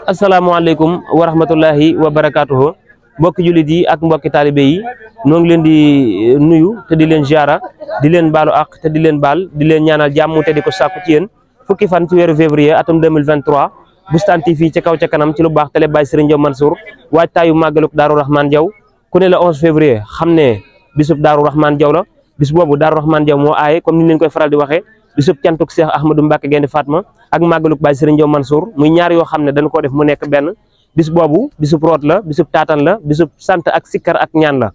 asalaamaaleykum wa rahmatullahi wa barakaatuhu mbokki jullit yi ak mbokki taalibe yi noo ngi leen di nuyu te di leen ziara di leen baalu ak te di leen baal di leen ñaanal jàmm te di ko sàkku ci yéen fukki fan ci weeru février atum 2023 Boustan TV ci kaw ca kanam ci lu baax télé Baye Serigne Diaw Mansour waajtaayu màggaluk Daaru Rahman Diaw ku ne la 11 février xam ne bisub Daaru Rahman Diaw la bis boobu Daaru Rahman Diaw moo aaye comme ni leen koy faral di waxee bisub cantuk Cheikh Ahmadou Mbacke Gaynde Fatma ak màggaluk Baye Serigne Diaw Mansour muy ñaar yoo xam ne dañ ko def mu nekk benn bis boobu bisub root la bisub taatan la bisub sant ak sikkar ak ñaan la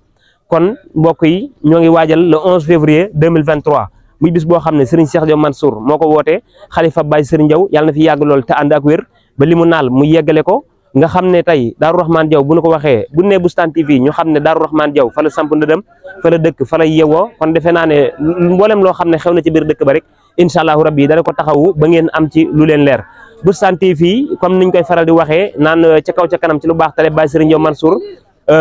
kon mbokk yi ñoo ngi waajal le 11 février 2023 muy bis boo xam ne Serigne Cheikh Diaw Mansour moo ko wootee xalifa Baye Serigne Diaw yàlla na fi yàgg lool te ànd ak wér ba li mu naal mu yeggale ko nga xam ne tey Daaru Rahman Diaw bu nu ko waxee bu ne Boustan TV ñu xam ne Daaru Rahman Diaw fa la samp ndëdëm fa la dëkk fa la yewoo kon defe naa ne mboolem loo xam ne xew na ci biir dëkk ba rek incha allahu rabbi dana ko taxawu ba ngeen am ci lu leen leer Boustan TV comme niñ koy faral di waxee naan ca kaw ca kanam ci lu baax tale Baye Serigne Diaw Mansour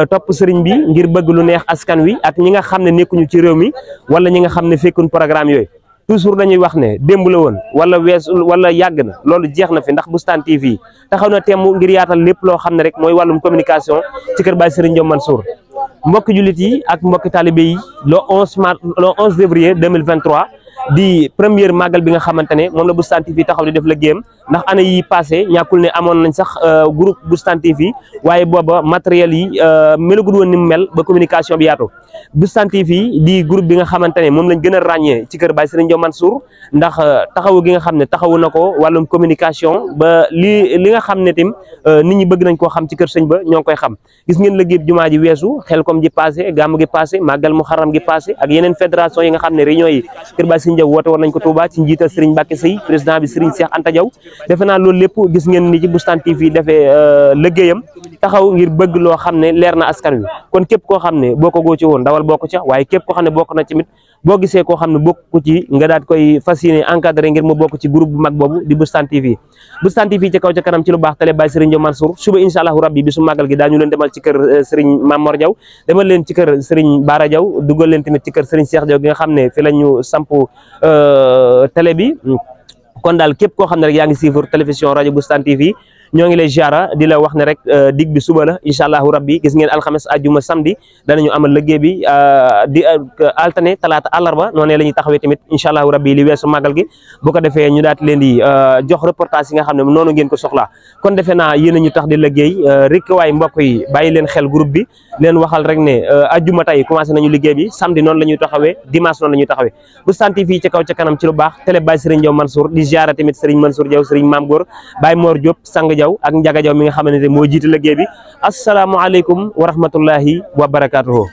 topp sëriñ bi ngir bëgg lu neex askan wi ak ñi nga xam ne nekkuñu ci réew mi wala ñi nga xam ne fekkuñ programme yooyu toujours dañuy wax ne démb la woon wala weesu wala yàgg na loolu jeex na fi ndax Boustan TV taxaw na temm ngir yaatal lépp loo xam ne rek mooy wàllum communication ci kër Baye Serigne Diaw Mansour mbokki jullit yi ak mbokki talibé yi le 11 février 2023 di première màggal bi nga xamante ne moom la Boustan TV taxaw di def liggéeyam ndax année yi passé ñàkkul ne amoon nañ sax groupe Boustan TV waaye booba matériel yi melagul woon ni mu mel ba communication bi yaatu Boustan TV di groupe bi nga xamante ne moom lañ gën a ràññee ci kër Baye Serigne Diaw Mansour ndax taxawu gi nga xam ne taxawu na ko wàllum communication ba li nga xam ne tim nit ñi bëgg nañ koo xam ci kër sëñ ba ñoo ngi koy xam gis ngeen liggéey jumaa ji weesu Xelkom ji passé gàmm gi passé màggal Muharram gi passé ak yeneen fédération yi nga xam ne réunion yi kër Baye Serigne Diaw woote woon nañ ko Touba ci njiital Serigne Mbacke Sey président bi Serigne Cheikh Anta Diaw defe naa loolu lépp gis ngeen ni ci Boustan TV defee liggéeyam taxaw ngir bëgg loo xam ne leer na askan wi kon képp koo xam ne boo ko góo ci woon dawal bokk ca waaye képp koo xam ne bokk na tamit boo gisee koo xam ne bokk ci nga daat koy fas yéene encadré ngir mu bokk ci groupe bu mag boobu di Boustan TV Boustan TV ci kaw ca kanam ci lu baax télé Baye Serigne Diaw Mansour suba incha allahu rabbi bi su màggal gi daañu leen demal ci kër Serigne Mamor Diaw demal leen ci kër Serigne Bara Diaw dugal leen tamit ci kër Serigne Cheikh Diaw gi nga xam ne fi la ñu samp télé bi kon daal képp koo xam ne rek yaa ngi suivre télévision rajo Boustan TV ñoo ngi lay ziara di la wax ne rek dig bi suba la incha allahu rabbi gis ngeen alxames ajjuma samedi danañu amal liggéey bi di altine talaata àllarba noonu la ñuy taxawee tamit incha allahu rabbi li weesu màggal gi bu ko defee ñu daat leen di jox reportage yi nga xam ne noonu ngeen ko soxlaa kon defe naa yéen a ñu tax di liggéey rek waaye mbokk yi bàyyi leen xel groupe bi leen waxal rek ne ajjuma tey commencé nañu liggéey bi samedi noonu la ñuy taxawee dimanche noonu la ñuy taxawee Boustan TV ci kaw ca kanam ci lu baax télé Baye Serigne Diaw Mansour di ziara tamit Serigne Mansour Diaw Serigne Mame Gor Baye Mor Diop sang Diaw ak Njaga Diaw mi nga xamante ne moo jiite liggéey bi asalaamaaleykum wa rahmatullahi wa barakaatuhu